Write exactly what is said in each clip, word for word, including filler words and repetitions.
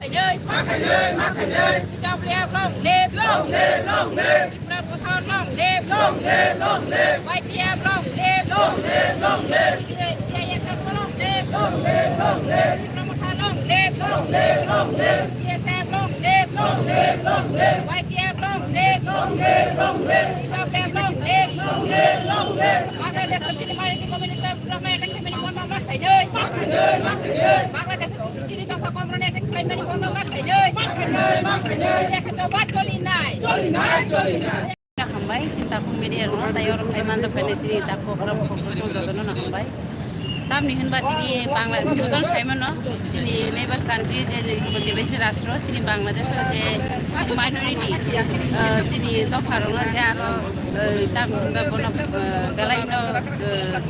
Khainwi. Ma khainwi, ma khainwi. T W F long live. Long live, long live. Tipra Motha long live. Long live, long live. Y T F long live. Long live, long live. C I S F long live. Long live, long live. Tipra Motha long live. Long live, long live. C I S F long live. Long live, long live. Y T F long live. Long live, long live. T W F long live. Long live, long live. Bangladesh chini minority community rokno attack khaimani bondo ma khainwi. Ma khainwi, ma khainwi. Bangladesh chini dopha komrokno attack khaimani bondo ma khainwi. Ma khainwi, ma khainwi. Choli nai. Choli nai, choli nai. Hambai, chini takhuk media rokno tei oro phai mando phainai chini takhuk rok kok kosong jotono no hambai. Tamni hinba chini Bangladesh jotono sai mano, chini neighbors country je, je protibesi rastro, chini Bangladesh o je chini minority, eh, chini dopha rokno je aro, eh, tamni hinba bono, eh, belai no, eh,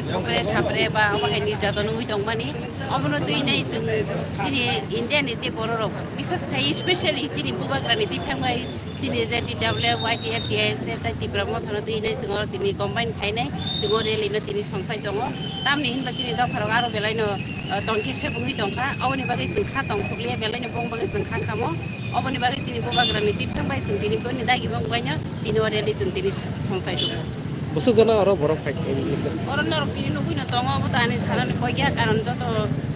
Bokre sapre ba obo hai nirjatano ui tongmani. Obono twi nai chwng chini India ni je borok rok, bises khai specially chini bubagra ni twi phang bai chini je T W F, Y T F, T I S F tai Tipra Motha no twi nai chwng oro tini combine khai nai chwng o rally no tini songsai tongo. Tamni hinba chini dopha rok aro belai no, uh, tongkhe se bungwi tongkha. Oboni bagwi chwng kha tongthokliya belai no bong bagwi chwng kha khamo. Oboni bagwi chini bubagra ni twi phang bai chwng tini boni dagi bong bai no tini o rally chwng tini songsai tongo. Bwswk jona oro borok phai khe? Oro norok tini nugwi no tongo, obo to ani sanani koi kha, karon joto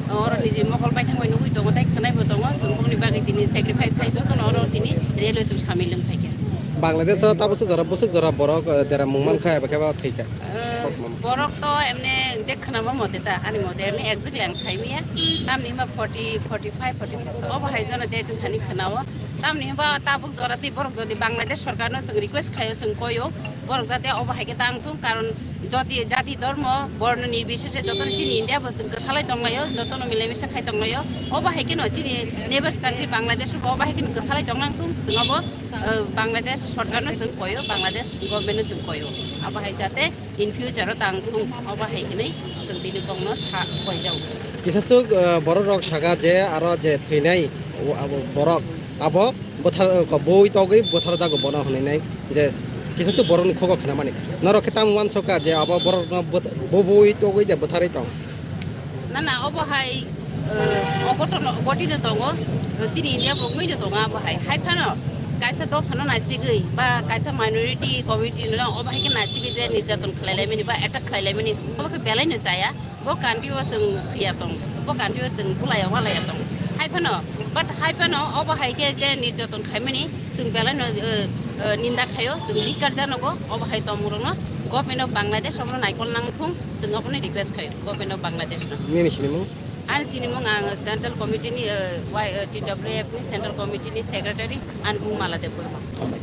oro niji mokol bai thangbai nugwi tongo, tei khwnai bo tongo, chwng bokni bagwi tini sacrifice khai joto no oro tini railway chwng samil wng phai kha. Bangladesh o tabuk jora bwswk jora borok, eh, dera mung man kha eba khe ba thwi kha? Eh, borok to emne je khwnama mote ta, ani mote emne exactly ang sai miya, tamni hwnba forty, forty five, forty six obo hai jona date wng thani khwnao, tamni hwnba tabuk jora tei borok jodi Bangladesh sorkar no chwng request khaio, chwng koio, borok jate obo hai khe tang thung, karon jati, jati, dhormo, borno nirbisheshe jotono chini India bo chwng kwthalai tonglaio, jotono milai misa khai tonglaio. Obo hai kheno chini neighbors country Bangladesh bo obo hai kheno kwthalai tonglang thung, chwng obo, eh, Bangladesh sorkar no chwng koio, Bangladesh government no chwng koio. Obo hai jate in future o tang thung, obo hai hinwi chwng tini bokno sa koijao. Kisa chuk, eh, borok rok saka je aro je thwinai, o abo borok abo bwthar, eh, bui togwi bwthar jago bono hwnwi nai je kisa chuk borok ni khugo khna mani. Norok khe tamo uansukha je abo borok no bwth-, bo bui togwi je bwtharwi tong. Na, na, obo hai, eh, ogotono, gotino tongo, eh, chini India bo wngwino tongo abo hai. Hai phano kaisa dophano naisigwi ba kaisa minority community no obo hai khe naisigwi je nirjaton khlai laimani ba attack khlai laimani, obo khe belai no chaya. Bo country o chwng thwiya tong, bo country o chwng bulaiya walaiya tong. Hai phano, but hai phano obo hai khe je nirjaton khaimani, chwng belai no, eh, eh, ninda khaio, chwng dik kar janogo, obo hai tongmung rokno Government of Bangladesh obono naikol nang thung, chwng obono request khaio Government of Bangladesh no. Nini sinimung? Ani sinimung ang Central Committee ni, eh, Y-, eh, T W F ni Central Committee ni Secretary ani bung Mala Debbarma. Hambai.